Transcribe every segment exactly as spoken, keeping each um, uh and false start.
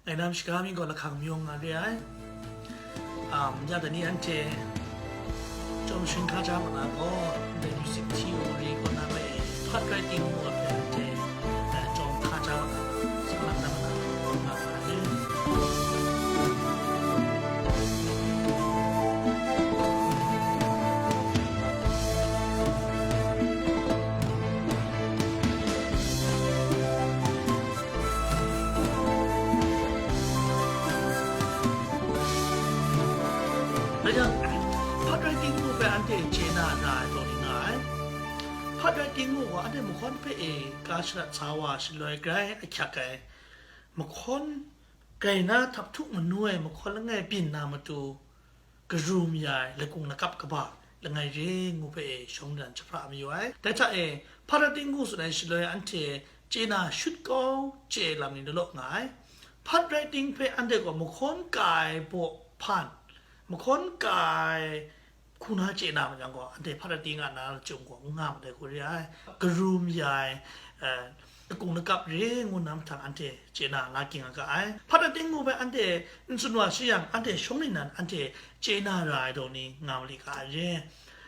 Ngai nam shaga mi gaw lahkang myawng nga re ai. Um, ya dai ni anhte chyawm sharin hkaja ma na gaw, ndai music theory kaw na hpe part writing ngu ai hpe anhte, eh, chyawm hkaja ma na, sa lang na ma na, nga ma na re. Dai yang, part writing ngu hpe anhte chye na ra ai taw ni nga ai. Part writing ngu gaw anhte mahkawn hpe e ka sharat sa wa shaloi grai ahkyak ai. Mahkawn grai na htaphtuk manu ai mahkawn langai byin na matu, karum ya ai, lakung lakap kaba langai re ngu hpe e shawng dan jahpra mayu ai. Dai hta e, part writing ngu tsun ai shaloi anhte chye na shut kau chye lam ni law law nga ai. Part writing hpe anhte gaw mahkawn ka ai baw hpan, mahkawn ka ai hku na chye na ma yang gaw, anhte part writing a na lachyum gaw n nga ma dai hku re ai. Karum ya ai, eh, lakung lakap re ngu na mahtang anhte chye na la ging a ga ai. Part writing ngu hpe anhte n tsun wa shi yang, anhte shawng ningnan anhte chye na ra ai daw ni nga ma li ga ai re.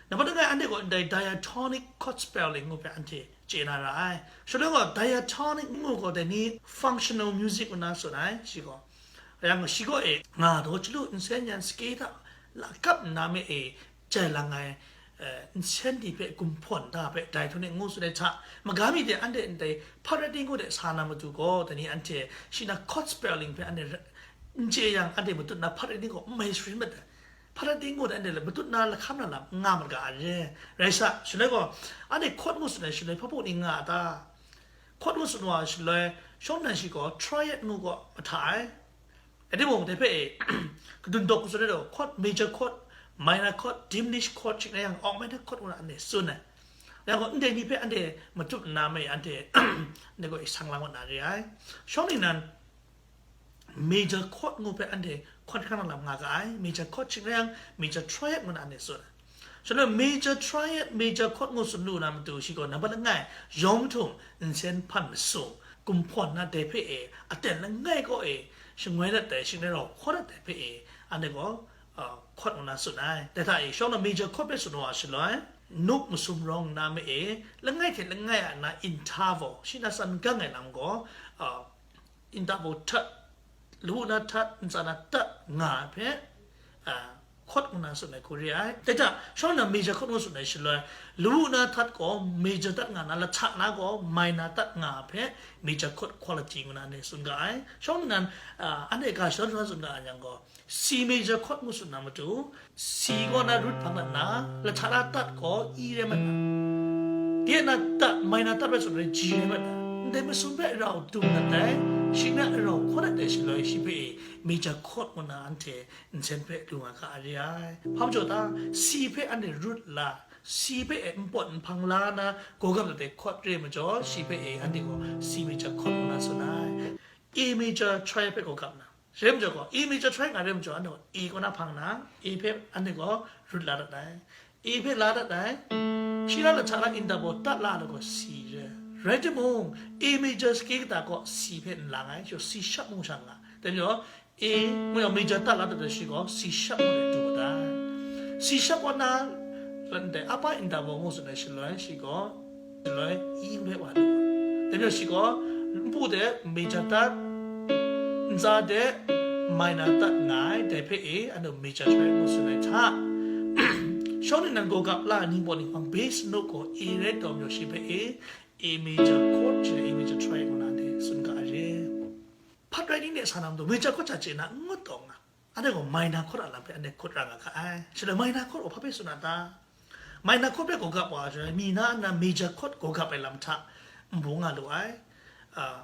Nambat langai anhte gaw ndai diatonic chord spelling ngu hpe anhte chye na ra ai. Shaloi gaw diatonic ngu gaw dai ni functional music ngu na tsun ai, shi gaw. Yang shi gaw e, nga daw chyalu nsen yan sake hta lakap nna me e jai lang ai, eh, nsen ni hpe gumhpawn da hpe diatonic ngu tsun ai hta, maga mi de anhte ndai part writing gaw de sa na matu gaw, dai ni anhte shi na chord spelling hpe anhte ra-, n chye yang, anhte matut na part writing gaw n mai sharin mat ai. Part writing gaw de anhte matut na lahkam na lam n nga mat ga ai re. Rai sa, shaloi gaw, anhte chord ngu tsun ai shaloi hpa baw ni nga a ta? Chord ngu tsun wa shaloi, shawng nnan shi gaw triad ngu gaw mahta ai. Rai timung, dai hpe e, kadun dawk kau tsun ai gaw, chord, major chord, minor chord, diminished chord, shing rai yang, augmented chord ngu na anhte tsun ai. Yang gaw, ndai ni hpe anhte matut nna me, anhte, anhte gaw e sang lang mat na re ai. Shawng ningnan, major chord ngu hpe anhte chord hkan na lam nga ga ai, major chord shing rai yang, major triad ngu na anhte tsun ai. Shaloi major triad, major chord ngu tsun lu na matu shi gaw nambat langai, yawng htum, nsen hpan masum, gumhpawn na dai hpe e, aten langai kaw e, shangoi dat ai, shing rai rau hkaw dat ai hpe e, anhte gaw, uh, chord ngu na tsun ai. Dai hta e, shawng na major chord hpe tsun wa shaloi, nuk masum rawng nna ma e, langai hte langai a na interval, shi na tsan gang ai lam gaw, uh, interval htat, lawu na htat, ntsa na tat nga ai hpe, a, chord ngu na tsun ai hku re ai. Dai hta, shawng nnan major chord ngu tsun ai shaloi, lawu na htat gaw major tat nga na, lahta na gaw minor tat nga ai hpe, major chord quality ngu na anhte tsun ga ai. Shawng nnan, a, anhte ga shadawn shadawn tsun ga ai yang gaw, C major chord ngu tsun na matu, C gaw na root hpang mat na, lahta na tat gaw E rai mat na. Tinang na tat, minor tat rai tsun ai G rai mat na. Ndai masum hpe rau dung dat ai, shing rai rau hkaw dat ai shaloi shi hpe e major chord ngu na anhte nsen hpe lu nga ga ai re ai. Hpa majaw ta, C hpe anhte root la, C hpe e npawt nhpang la na, gawgap dat ai chord re majaw, shi hpe e anhte gaw C major chord ngu na tsun ai. A major triad hpe gawgap na. Rai majaw gaw, A major triad nga rai majaw, anhte gaw A kaw na hpang na, A hpe anhte gaw root la dat ai. A hpe la dat ai. Shi na lahta na interval tat la ai gaw C re. Rai timung, A major sake kata gaw C hpe n lang ai, shi gaw C sharp mung sha nga. Dai majaw, A, ngu yang major tat la dat ai shi gaw C sharp ngu ai du dat ai. C sharp kaw na, ndai upper interval ngu tsun ai shaloi, shi gaw, shaloi E ngu ai wa du ai. Dai majaw shi gaw, npu de major tat, ntsa de minor tat nga ai, dai hpe e, anhte major triad ngu tsun ai hta. Shawng ningnan gawgap la ai ning baw ni hpang bass note gaw A rai taw majaw shi hpe e, A major chord, shi A major triad ngu na anhte tsun ga ai re. Part writing de sa na matu, major chord hta chye na n ngut taw nga. Anhte gaw minor chord a lam hpe anhte hkut ra nga ga ai. Shaloi minor chord gaw hpa hpe tsun a ta? Minor chord hpe gawgap wa ai, mi na nna major chord gawgap ai lam hta nbung nga lu ai. Ah,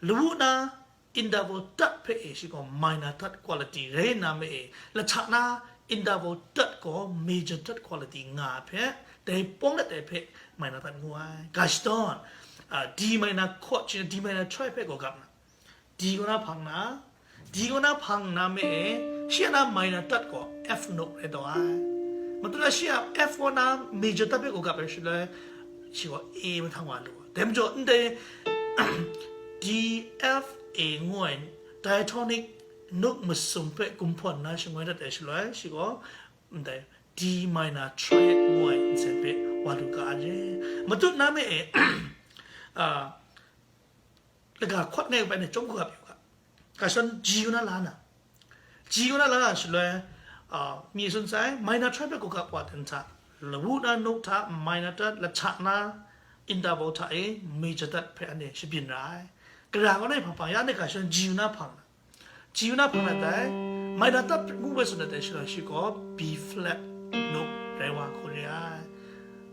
lawu na interval tat hpe e shi gaw minor tat quality rai nna ma e, lahta na interval tat gaw major tat quality nga ai hpe, dai pawng let ai hpe minor tat ngu ai. Ga shadawn, ah, D minor chord, shi D minor triad hpe gawgap na, D kaw na hpang na, D kaw na hpang nna me e, shi a na minor tat gaw F note rai taw ai. Matu na shi a F kaw na major tat hpe gawgap ai shaloi, shi gaw A mahtang wa lu ai. Dai majaw, ndai D, F, A ngu ai diatonic nuk masum hpe gumhpawn na shangoi dat ai shaloi, shi gaw, ndai, D minor triad ngu ai nsen hpe wa lu ga ai re. Matut na me e, a, laga chord ngai bai ne chyawm hku ga pyi u ga. Ga shadawn G yu na la na. G yu na la na shaloi, a, mi tsun sai, minor triad hpe hku ga pyi wa ten hta, lawu na nuk hta, minor third, lahta na interval hta e, major third hpe anhte shabyin ra ai. Gara kaw na hpang hpang, ya anhte ga shadawn G yu na hpang na. G yu na hpang na dai, minor third ngu bai tsun na dai shaloi shi gaw B flat nuk rai wa hku re ai.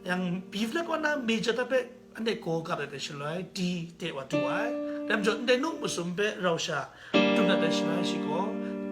Yang B flat kaw na major third hpe anhte gaw gap dat ai shaloi D te wa du ai. Dai majaw, ndai nuk masum hpe rau sha dum dat ai shaloi shi gaw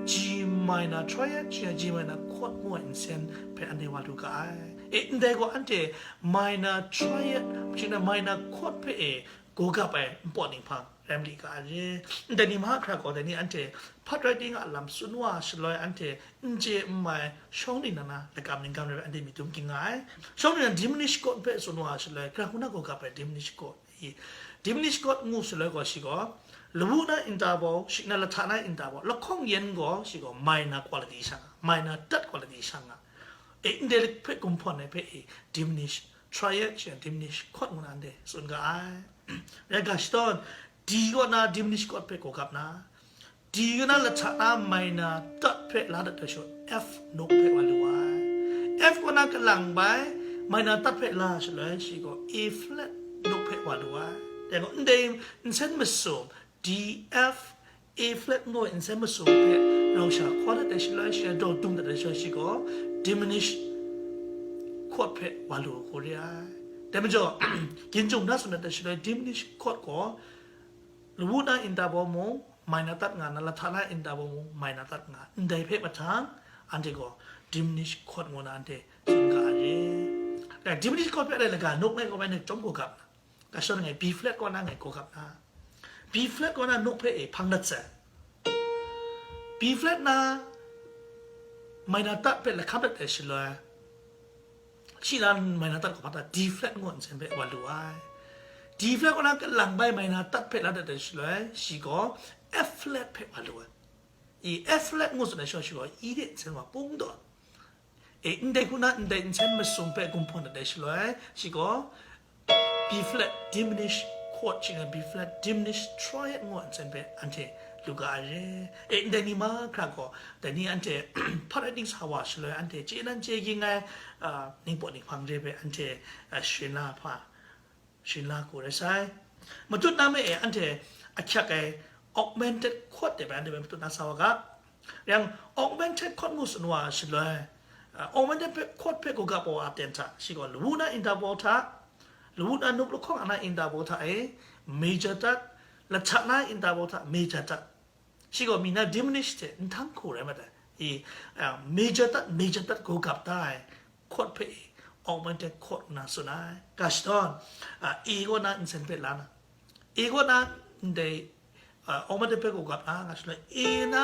G minor triad, shi G minor chord ngu ai nsen hpe anhte wa lu ga ai. E, ndai gaw anhte minor triad, shi na minor chord hpe e gaw gap ai npawt ninghpang rai mali ga ai re. Ndai ni mahkra gaw, dai ni anhte part writing a lam tsun wa shaloi anhte n chye n mai shawng ningnan na lakam ningkam rai anhte myit dum ging nga ai. Shawng ningnan diminished chord hpe tsun wa shaloi, gara hku na gaw gap ai diminished chord i. Diminished chord ngu shaloi gaw shi gaw, lawu na interval, shi na lahta na interval, lahkawng yan gaw shi gaw minor quality sha nga, minor third quality sha nga. E, ndai hpe gumhpawn ai hpe i diminished triad, shi diminished chord ngu na anhte tsun ga ai. Rai ga shadawn, D kaw na diminished chord hpe gaw gap na, D kaw na lahta na minor third hpe la dat ai shaloi, F nuk hpe wa lu ai. F kaw na kalang bai minor third hpe la shaloi, shi gaw A flat nuk hpe wa lu ai. Dai gaw, ndai nsen masum, D, F, A flat ngu ai nsen masum hpe rau sha hkaw dat ai shaloi, shi daw dung dat ai shaloi, shi gaw diminished chord hpe wa lu hku re ai. Dai majaw, Ginjung na tsun dat ai shaloi, diminished chord gaw lawu na interval mung minor third nga na, lahta na interval mung minor third nga, ndai hpe mahtang anhte gaw diminished chord ngu na anhte tsun ga ai re. Dai diminished chord hpe dai laga nuk ngai gaw bai ne chyawm gaw gap na, ga shadawn ngai B flat kaw na ngai gaw gap na, B flat kaw na nuk hpe e hpang dat sai. B flat na minor third hpe lahkam dat ai shaloi, shi na minor third gaw hpa ta D flat ngu nsen hpe wa lu ai. D flat kaw na kalang bai minor third hpe la dat ai shaloi, shi gaw F flat hpe wa lu ai. I F flat ngu tsun ai shaloi, shi gaw E de nsen wa pung tawn. E, ndai hku na ndai nsen masum hpe gumhpawn dat ai shaloi, shi gaw B flat diminished chord, shi na B flat diminished triad ngu ai nsen hpe anhte lu ga ai re. E, ndai ni mahkra gaw, dai ni anhte part writing sa wa shaloi, anhte chye nan chye ging ai, a, ningpawt ninghpang re hpe anhte, a, sharin la hpa, sharin la hku rai sai. Matut na me e anhte ahkyak ai augmented chord de bai anhte bai matut na sa wa ga. Yang augmented chord ngu tsun wa shaloi, a, augmented hpe, chord hpe gaw gap wa ten hta, shi gaw lawu na interval hta, lawu na nuk lahkawng a na interval hta e major third, lahta na interval hta major third. Shi gaw mi na diminished hte nhtang hku rai mat ai. I, a, major third, major third gaw gap da ai chord hpe i augmented chord ngu na tsun ai. Ga shadawn, a, A kaw na nsen hpe la na, A kaw na ndai, a, augmented hpe gaw gap na, nga shaloi A na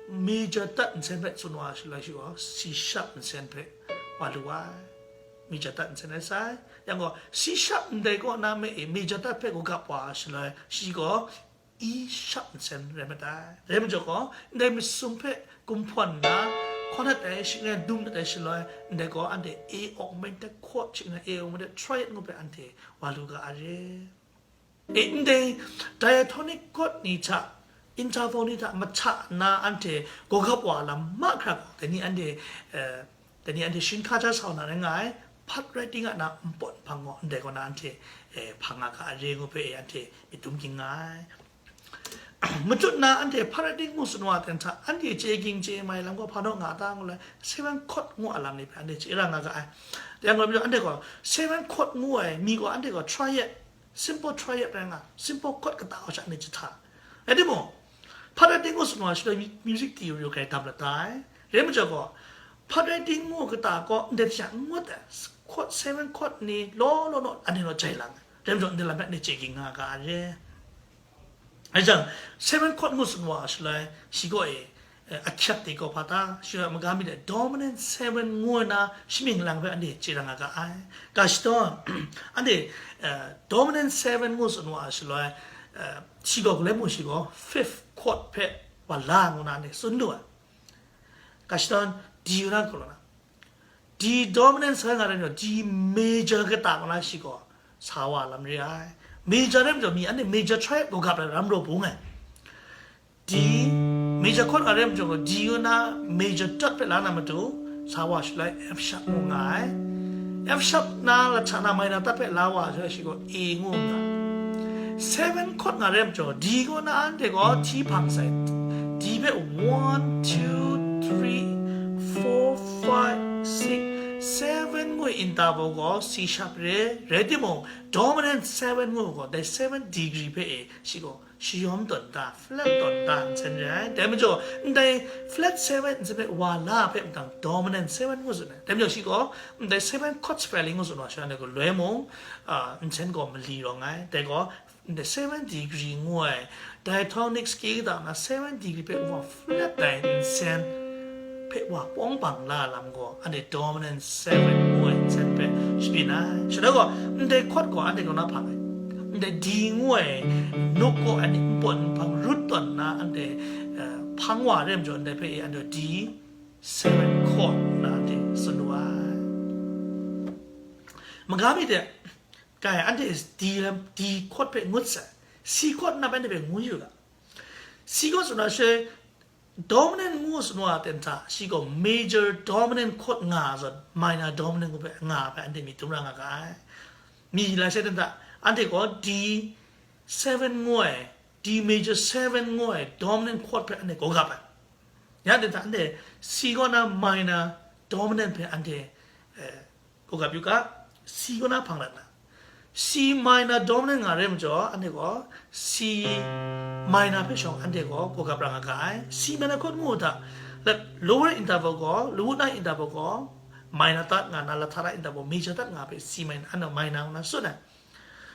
major third nsen hpe tsun wa shaloi, shi gaw C sharp nsen hpe wa lu ai. Major third nsen rai sai. Yang gaw C sharp ndai kaw na me e major third hpe gaw gap wa shaloi, shi gaw E sharp nsen rai mat ai. Rai majaw gaw, ndai masum hpe gumhpawn nna, hkaw dat ai, shing rai dum dat ai shaloi, ndai gaw anhte A augmented chord, shing rai A augmented triad ngu hpe anhte wa lu ga ai re. E, ndai diatonic chord ni hta, interval ni hta mahta nna anhte gaw gap wa lam mahkra gaw, dai ni anhte, eh, Dai ni anhte sharin hkaja sa na rai nga ai, part writing a na npawt nhpang gaw ndai gaw na anhte, eh, hpang nga ga ai re ngu hpe, eh, anhte myit dum ging nga ai. Matut na anhte part writing ngu tsun wa ten hta, anhte chye ging chye mai lam gaw hpa naw nga ta ngu lai, seven chord ngu a lam ni hpe anhte chye ra nga ga ai. Yang gaw, anhte gaw seven chord ngu ai mi gaw anhte gaw triad, simple triad rai nga, simple chord kata gaw sha ni jahta. Rai timung, part writing ngu tsun wa shaloi mu-, music theory gaw grai dam la ta ai. Rai majaw gaw, part writing ngu kata gaw ndai hte sha n ngut ai, chord, seven chord ni law law law, anhte naw jai lang ai. Rai majaw, ndai lam hpe anhte chye ging nga ga ai re. Rai jang, seven chord ngu tsun wa shaloi, shi gaw e, eh, ahkyak de gaw hpa ta, shi gaw maga mi de dominant seven ngu na, shi mying lang hpe anhte chye ra nga ga ai. Ga shadawn, anhte, eh, dominant seven ngu tsun wa shaloi, eh, shi gaw galoi mung shi gaw fifth chord hpe wa la ngu na ni tsun lu ai. Ga shadawn D ngu na galaw na. D dominant sa nga rai nna, D major kata ngu na shi gaw sa wa lam re ai. Major rai majaw mi anhte major triad gaw gap ai ram raw bung ai. D major chord nga rai majaw gaw, D ngu na major third hpe la na matu, sa wa shaloi F sharp ngu nga ai. F sharp na lahta na minor third hpe la wa shaloi shi gaw A ngu nga ai. Seven chord nga rai majaw, D ngu na anhte gaw T hpang sai. D hpe one, two, three, four, five, six, seven ngu interval gaw C sharp re, rai timung, dominant seven ngu gaw, dai seven degree hpe e, shi gaw shayawm tawn ta, flat tawn ta nsen re ai. Dai majaw, ndai flat seven nsen hpe wa la hpe matang dominant seven ngu tsun ai. Dai majaw, shi gaw ndai seven chord spelling ngu tsun wa sha, ndai gaw loi mung, ah, nsen gaw mali rawng ai. Dai gaw, ndai seven degree ngu ai diatonic scale ta na seven degree hpe wa flat ai nsen hpe wa pawng bang la lam gaw, anhte dominant seven ngu ai nsen hpe shabyin ai. Shaloi gaw, ndai chord gaw anhte kaw na hpang ai. Ndai D ngu ai note gaw anhte npawt nhpang root tawn na anhte, eh, hpang wa re majaw, ndai hpe e anhte D seven chord na anhte tsun lu ai. Maga mi de, kai anhte D lam, D chord hpe ngut sai. C chord na anhte hpe ngu yu ga. C chord tsun na she, dominant ngu tsun wa ten hta, shi gaw major dominant chord nga zawn, minor dominant ngu hpe nga hpe anhte myit dum ra nga ga ai. Mi lai sai ten hta, anhte gaw D seven ngu ai, D major seven ngu ai dominant chord hpe anhte gaw gap ai. Ya ten hta, anhte C gaw na minor dominant hpe anhte, eh, gaw gap yu ga, C gaw na hpang rat na. C minor dominant nga re majaw, anhte gaw C minor hpe shawng anhte gaw gaw gap ra nga ga ai. C minor chord ngu hta, let lower interval gaw, lawu na interval gaw, minor third nga na, lahta na interval major third nga hpe C minor, anhte minor ngu na tsun ai.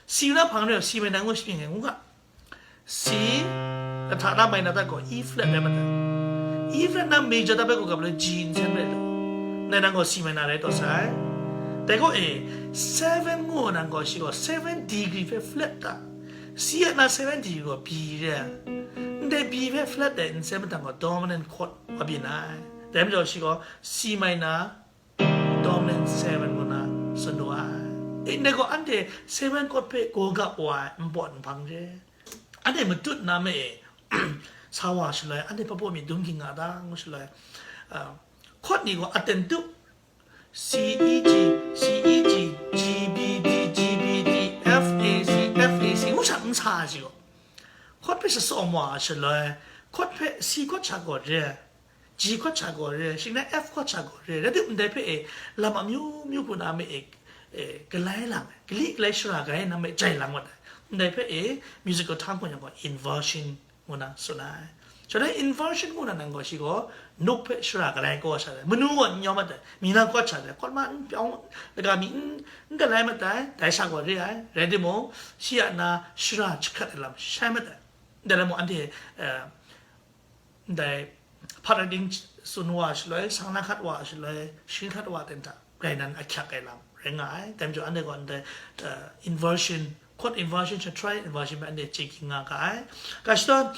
C na hpang re, C minor ngu shi ngai ngu ga. C, lahta na minor third gaw E flat rai matai. E flat na major third hpe gaw gap le G nsen rai lu. Nai nang gaw C minor rai taw sai. Dai gaw e, seven ngu nang gaw shi gaw seven degree hpe flat ta. C a na seven degree gaw B re. Ndai B hpe flat dai nsen matang gaw dominant chord wa byin ai. Dai majaw shi gaw C minor, dominant seven ngu na tsun lu ai. E, ndai gaw anhte seven chord hpe gaw gap wa ai npawt nhpang re. Anhte matut na me e, sa wa shaloi, anhte hpa baw myit dum ging nga ta ngu shaloi, ah, chord ni gaw aten tup, C, E, G, C, E, G, G, B, D, G, B, D, F, A, C, F, A, C, ngu sha n sa ai shi gaw. Chord hpe shatsawm wa shaloi, chord hpe C chord sha gaw re, G chord sha gaw re, shing na F chord sha gaw re, rai tim ndai hpe e, lam amyu myu hku na me e, e, galai lang ai, kali galai shara galai na me jai lang wat ai. Ndai hpe e, musical term gaw yang gaw inversion ngu na tsun ai. Shaloi inversion ngu na nang gaw shi gaw, note hpe shara galai kaw sha ai. Manu gaw n yawm mat ai, mi na kawt sha ai, kawt ma n pyawng, laga mi n, n galai mat ai, dai sha gaw re ai, rai timung, shi a na shara jahkrat ai lam shai mat ai. Ndai lam mung anhte, eh, ndai hpat rai ding tsun wa shaloi, sang na hkat wa shaloi, sharin hkat wa ten hta, grai nan ahkyak ai lam rai nga ai. Dai majaw anhte gaw ndai, eh, inversion, chord inversion, sha triad inversion hpe anhte chye ging nga ga ai. Ga shadawn,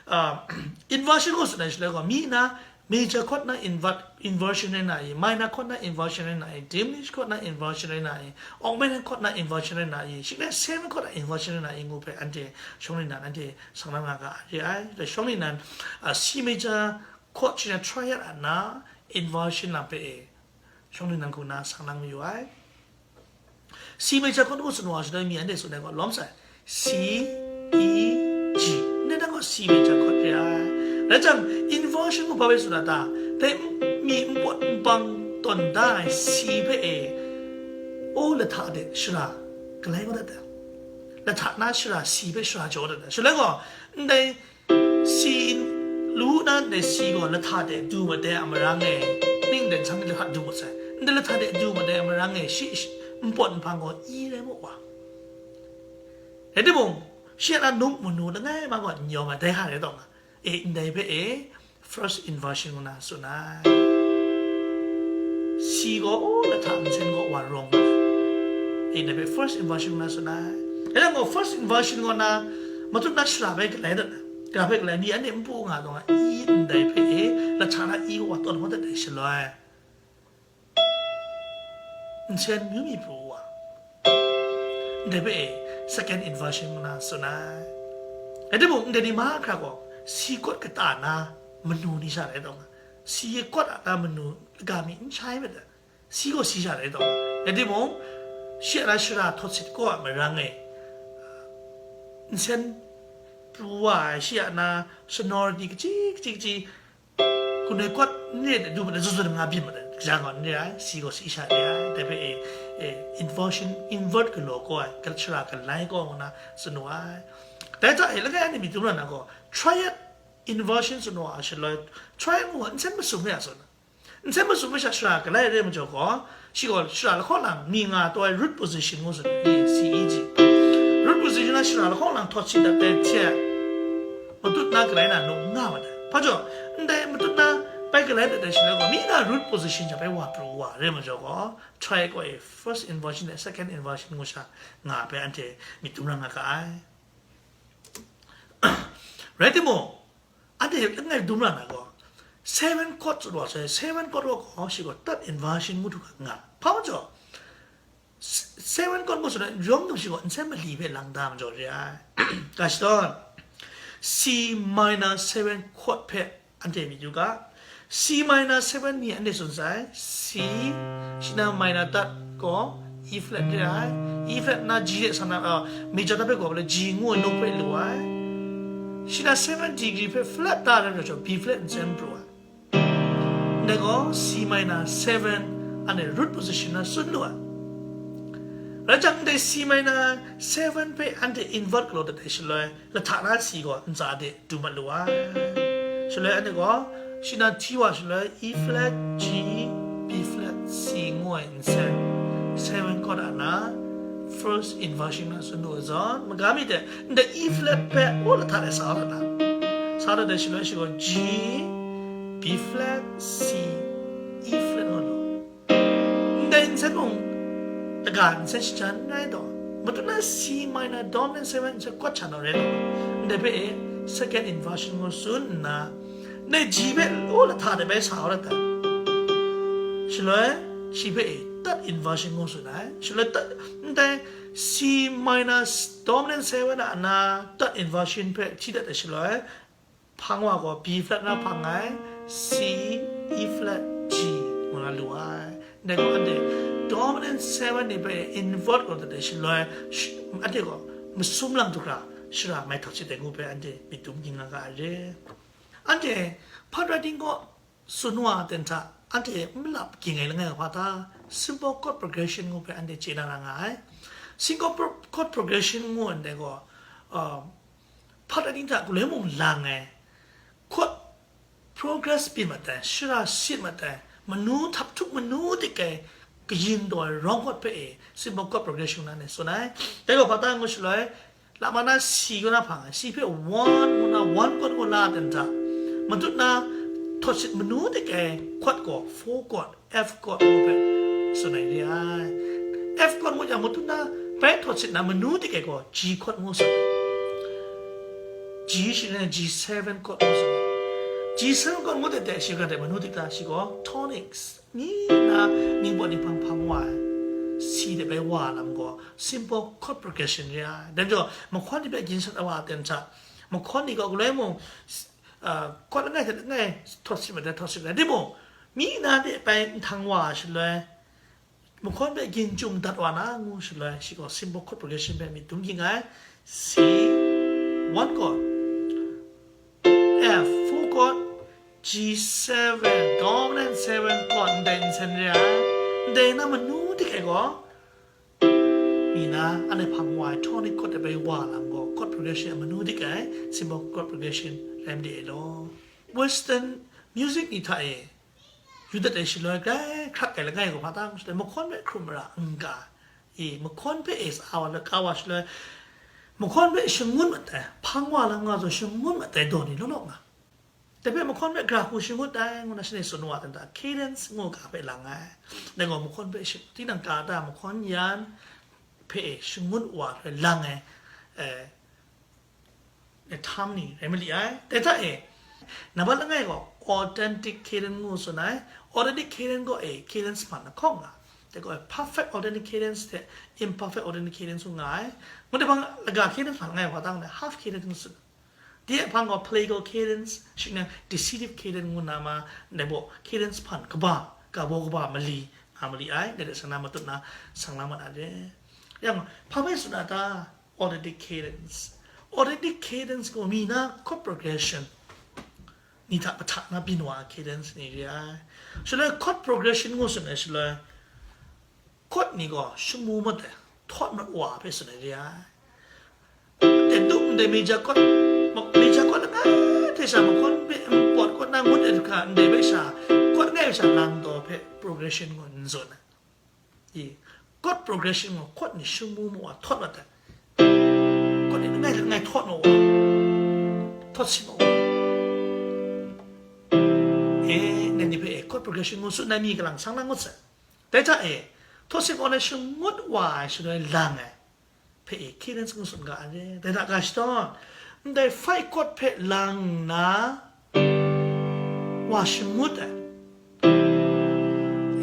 ah, inversion gaw tsun ai shaloi gaw, mi na major chord na inver-, inversion rai na i, minor chord na inversion rai na i, diminished chord na inversion rai na i, augmented chord na inversion rai na i, shing na seven chord na inversion rai na i ngu hpe anhte shawng li nan anhte sang na nga ga re ai. Dai shawng li nan, ah, C major chord shing na triad a na inversion lam hpe e, shawng li nan hku na sang na mayu ai. C major chord ngu tsun wa shaloi mi anhte tsun ai gaw lawm sai. C, E, G. Ndai nang gaw C major chord re ai. Rai jang, inversion gaw hpa bai tsun a ta? Dai mi npawt npang tawn da ai C hpe e, o lahta de shara galai kau dat ai. Lahta na shara C hpe shara jaw dat ai. Shaloi gaw, ndai C, lu na ndai C gaw lahta de du mat ai a marang e, ning dai hkyang lahta du mat sai. Ndai lahta de du mat ai a marang e, shi, shi, npawt nhpang gaw E rai mu wa. Rai timung, shi a na num manu langai ma gaw n yawm ai, dai hta rai taw nga. E, ndai hpe e, first inversion ngu na tsun ai. C gaw, o, lahta nsen gaw wa rawng ai. E, ndai hpe first inversion ngu na tsun ai. E, nang gaw first inversion ngu na, matut na shara bai galai dat ai. Ga hpe galai mi anhte n pru nga taw nga, i ndai hpe e, lahta na i wa tawn wa dat ai shaloi, nsen myu mi pru wa, ndai hpe e, second inversion ngu na tsun ai. Rai timung, ndai ni mahkra gaw, C chord kata na manu ni sha rai taw nga, C chord a na manu laga mi n shai mat ai. C gaw C sha rai taw. Rai timung, shi a na shara htawt sit kaw a marang e, nsen pru wa ai, shi a na sonority kaji, kaji, kaji, kunoi chord n re ai, du mat ai, zuzun nga byin mat ai, kaja gaw n re ai, C gaw C sha re ai, dai hpe e, e, inversion, invert galaw kaw ai, ka-, shara galai kaw ngu na tsun wu ai. Dai hta e, langai anhte myit dum ra na gaw, triad inversion tsun wa ai shaloi, triad ngu ai, nsen masum re ai tsun. Nsen masum masha shara galai re majaw gaw, shi gaw shara lahkawng lang mi nga taw ai root position ngu tsun, E, C, E, G. Root position na shara lahkawng lang htawt sit dat ai hte, matut na galai na nu nga mat ai. Hpa jaw, ndai matut na bai galai dat ai shaloi gaw, mi na root position hta bai wa pru wa re majaw gaw, triad gaw e first inversion ai second inversion ngu sha nga ai hpe anhte myit dum ra nga ga ai. Rai timung, anhte langai dum ra na gaw, seven chord tsun wa sai, seven chord gaw gaw shi gaw third inversion ngu hkra nga. Hpa majaw, s-, seven chord ngu tsun ai, yawng dum shi gaw nsen mali hpe lang da majaw re ai. Ga shadawn, C minor seven chord hpe anhte myit yu ga. C minor seven ni anhte tsun sai, C, shi na minor third gaw E flat re ai, E flat na G de sa na, uh, major third hpe gaw le G ngu ai note hpe lu ai, shi na seven degree hpe flat da rai rai jaw, B flat nsen pru ai. Ndai gaw C minor seven anhte root position na tsun lu ai. Rai jang, ndai C minor seven hpe anhte invert galaw dat ai shaloi, lahta na C gaw ntsa de du mat lu ai. Shaloi anhte gaw, shi na hti wa shaloi, E flat, G, B flat, C ngu ai nsen, seven chord a na, first inversion na tsun lu ai zawn, maga mi de, ndai E flat hpe, o, lahta de sa dat na. Sa dat ai shaloi, shi gaw G, B flat, C, E flat ngu lu. Ndai nsen mung, laga nsen shajan n rai taw, matut na C minor dominant seven nsen chord sha naw rai taw, ndai hpe e second inversion ngu tsun nna, ndai G hpe law lahta de bai sa wa dat ai. Shaloi, shi hpe e third inversion ngu tsun ai. Shaloi third, ndai C minor dominant seven a na third inversion hpe hti dat ai shaloi, hpang wa gaw B flat na hpang ai, C, E flat, G ngu na lu ai. Ndai gaw anhte dominant seven ni hpe invert galaw dat ai shaloi, sh-, anhte gaw masum lang du hkra shara mai htawt sit ai ngu hpe anhte myit dum ging nga ga ai re. Anhte hpat rai ting kaw, tsun wa ai ten hta, anhte n malap ging ai langai hpa hta, simple chord progression ngu hpe anhte chye na ra nga ai. Simple pro-, chord progression ngu ai ndai gaw, um, hpat rai ting hta galoi mung lang ai, chord progress byin mat ai, shara sit mat ai, manu htap htuk manu dik ai, kayin taw ai wrong chord hpe e, simple chord progression ngu na anhte tsun ai. Dai gaw hpa hta ngu shaloi, lama na C kaw na hpang ai, C hpe one ngu na, one chord ngu la ai ten hta, matut na htawt sit manu dik ai chord gaw four chord, F chord ngu hpe tsun ai re ai. F chord ngu jang, matut na bai htawt sit na manu dik ai gaw G chord ngu tsun ai. G shi rai na G seven chord ngu tsun ai. G seven chord ngu tete shi ga de manu dik ta, shi gaw tonics. Ni na, ning pawt ning hpang hpang wa ai, C de bai wa ai lam gaw, simple chord progression re ai. Dai majaw, mahkawn ni hpe ginshawt wa ai ten hta, mahkawn ni gaw galoi mung, uh, chord langai hte langai htawt sit mat ai, htawt sit mat ai. Timung, mi na de bai nhtang wa ai shaloi, mahkawn hpe gin chyum dat wa na ngu shaloi, shi gaw simple chord progression hpe myit dum ging ai. C, one chord. F, four chord. G seven, dominant seven chord, ndai nsen re ai. Ndai na manu dik ai gaw, mi na, anhte hpang wa ai tonic chord de bai wa lam gaw, chord progression a manu dik ai, simple chord progression rai made ai law. Western music ni hta e, yu dat ai shaloi, grai hkrak ai langai gaw hpa ta ngu shaloi, mahkawn hpe hkrum mara n ga, i, mahkawn hpe e sa wa la ka wa shaloi, mahkawn hpe shangun mat ai, hpang wa lam nga zawn shangun mat ai daw ni law law nga. Dai hpe mahkawn hpe gra hku shangut ai ngu na shanhte tsun wa dan hta, cadence ngu ga hpe lang ai. Dai gaw mahkawn hpe shi-, tinang ka ta mahkawn yan hpe e shangut wa hpe lang ai, eh, Htam ni rai mali ai. Dai hta e, nambat langai gaw authentic cadence ngu tsun ai. Authentic cadence gaw e cadence hpan lahkawng nga. Dai gaw perfect authentic cadence hte imperfect authentic cadence ngu nga ai. Ngu dai hpang laga cadence hpan langai wa tang le half cadence ngu tsun. Di e hpang gaw plagal cadence, shing nang decidive cadence ngu na ma, dai baw cadence hpan kaba, kaba kaba mali, nga mali ai, dai hte sang na matut na sang la mat na re. Yang, hpa bai tsun a ta, authentic cadence. Authentic cadence gaw mi na chord progression ni hta mahta na byin wa cadence ni re ai. Shaloi chord progression ngu tsun ai shaloi, chord ni gaw shamu mat ai, thawt mat wa hpe tsun ai re ai. Ndai dup ndai major chord, ma-, major chord langai hte sha mahkawn hpe npawt kaw na ngut ai hkra ndai bai sha, chord langai sha lang taw hpe progression gaw n zawn ai. I, chord progression gaw chord ni shamu mat wa thawt mat ai. Chord ni langai langai thawt mat wa, thawt sin mat wa. E, ndai ni hpe e chord progression ngu tsun ai mi kalang sang lang ngut sai. Dai hta e, thawt sin mat wa na shangut wa ai shaloi lang ai hpe e cadence ngu tsun ga ai re. Dai hta ga shadawn, ndai five chord hpe lang nna wa shangut ai,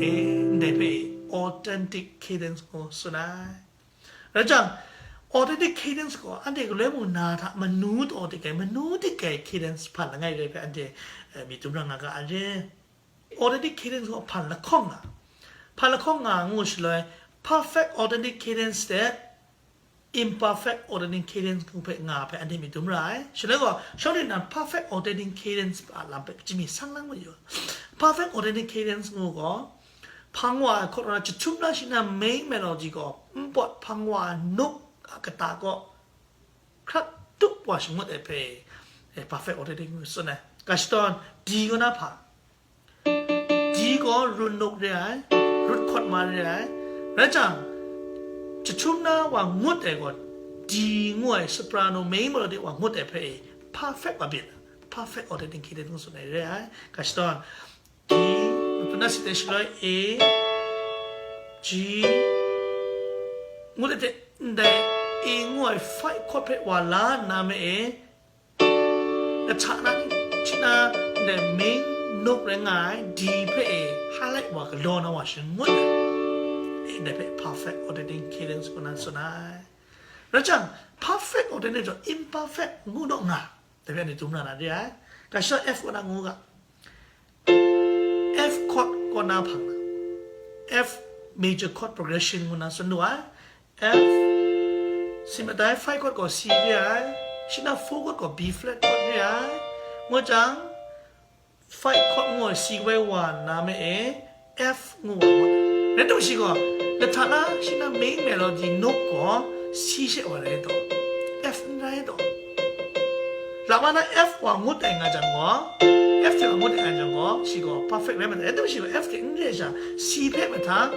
e, ndai hpe e authentic cadence ngu tsun ai. Rai jang, authentic cadence gaw anhte galoi mung na hta manu taw dik ai, manu dik ai cadence hpan langai re hpe anhte, eh, myit dum ra nga ga ai re. Authentic cadence gaw hpan lahkawng nga, hpan lahkawng nga ngu shaloi, perfect authentic cadence hte imperfect authentic cadence ngu hpe nga hpe anhte myit dum ra ai. Shaloi gaw, shawng rit na perfect authentic cadence a lam hpe chyami sang lang mayu. Perfect authentic cadence ngu gaw, hpang wa ai chord na jahtum na shi na main melody gaw, npawt hpang wa ai note a kata gaw, hkrat tup wa shangut ai hpe, eh, perfect authentic ngu tsun ai. Ga shadawn, D kaw na hpa. D gaw root note re ai, root chord ma re ai. Rai jang, jahtum na wa ngut ai gaw, D ngu ai soprano main melody wa ngut ai hpe, perfect wa byin, perfect authentic cadence ngu tsun ai re ai. Ga shadawn, G, matu na sit ai shaloi A, G, ngut ai hte ndai A ngu ai five chord hpe wa la nna me e, na hta na ni, hti na ndai main note rai nga ai D hpe e highlight wa galaw na wa shangut ai. E, ndai hpe perfect authentic cadence ngu na tsun ai. Rai jang, perfect authentic gaw imperfect ngu naw nga. Dai hpe anhte dum na na re ai. Ga shadawn F kaw na ngu ga. F chord kaw na hpang na. F major chord progression ngu na tsun lu ai. F, si matai five chord gaw C re ai. Shi na four chord gaw B flat chord re ai. Ngu jang, five chord ngu ai C wai wa nna me e, F ngu wa ngut. Rai tim shi gaw, na hta na shi na main melody note gaw C she wa rai taw, F n rai taw. Lama na F wa ngut ai nga jang gaw, F she wa ngut ai nga jang gaw, shi gaw perfect rai mat ai. Rai tim shi gaw F hte n re sha, C hpe mahtang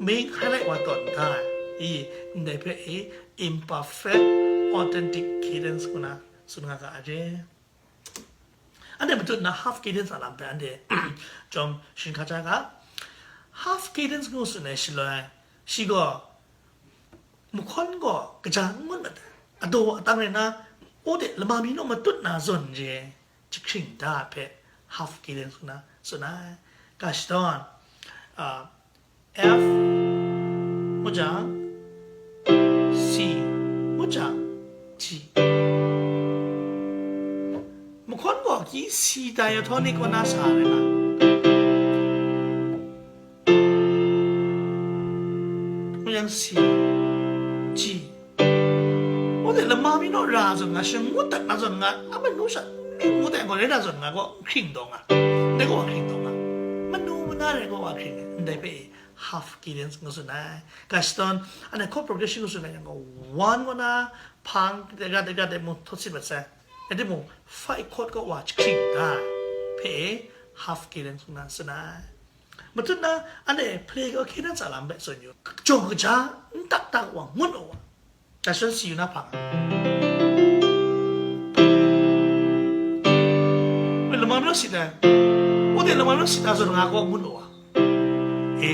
main highlight wa tawn da ai. I, ndai hpe e, imperfect authentic cadence ngu na tsun nga ga ai re. Anhte matut na half cadence a lam hpe anhte chyawm shin hkra ja ga. Half cadence ngu tsun ai shaloi, shi gaw, mahkawn gaw kaja n ngut mat ai, adaw atang rai na, o de lama mi naw matut na zawn re, jahkring da ai hpe half cadence ngu na tsun ai. Ga shadawn, a, F, ngu jang, C, ngu jang, G. Mahkawn gaw ki C diatonic kaw na sa ai na. Ngu jang C, G. Ngu de lama mi naw ra zawn nga, shangut dat na zawn nga, a manu sha mi ngut ai gaw rai na zawn nga gaw hkring taw nga, ndai gaw hkring taw nga, manu mana rai gaw wa hkring ai, ndai hpe half cadence ngu tsun ai. Ga shadawn, anhte chord progression ngu tsun ai yang gaw, one kaw na hpang, de ga, de ga, de mung, thawt sit mat sai. Rai timung, five chord kaw wa jahkring da ai hpe half cadence ngu na tsun ai. Matut na, anhte plagal cadence a lam hpe tsun yu. Jawng kaja, n tak tak wa, ngut wa. Ga shadawn si yu na hpang. Woi, lama mi naw sit ai. Woi de lama mi naw sit ai zawn nga gaw ngut wa. E,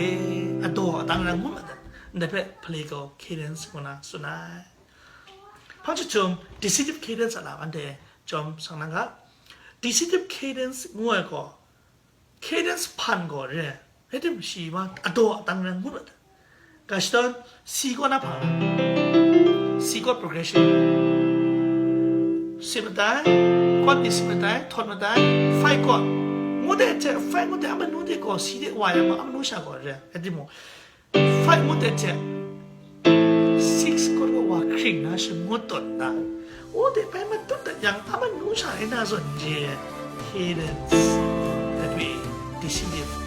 adaw atang rai ngut mat ai. Ndai hpe plagal cadence ngu na tsun ai. Hpang jahtum decidive cadence a lam anhte jawm sang na ga. Decidive cadence ngu ai gaw, cadence hpan gaw re, rai tim shi ma adaw atang rai ngut ai. Ga shadawn, C chord na hpa, C chord progression. Si matai, chord ni si matai, thawt matai, five chord. Ngut ai hte, five ngut ai, a manu de gaw, C de wa yang ma, a manu sha gaw re, rai timung, five ngut ai hte, six chord wa hkring na shangut tawn na. O de bai matut dat yang, a manu sha rai na zawn re, cadence, that way, decidive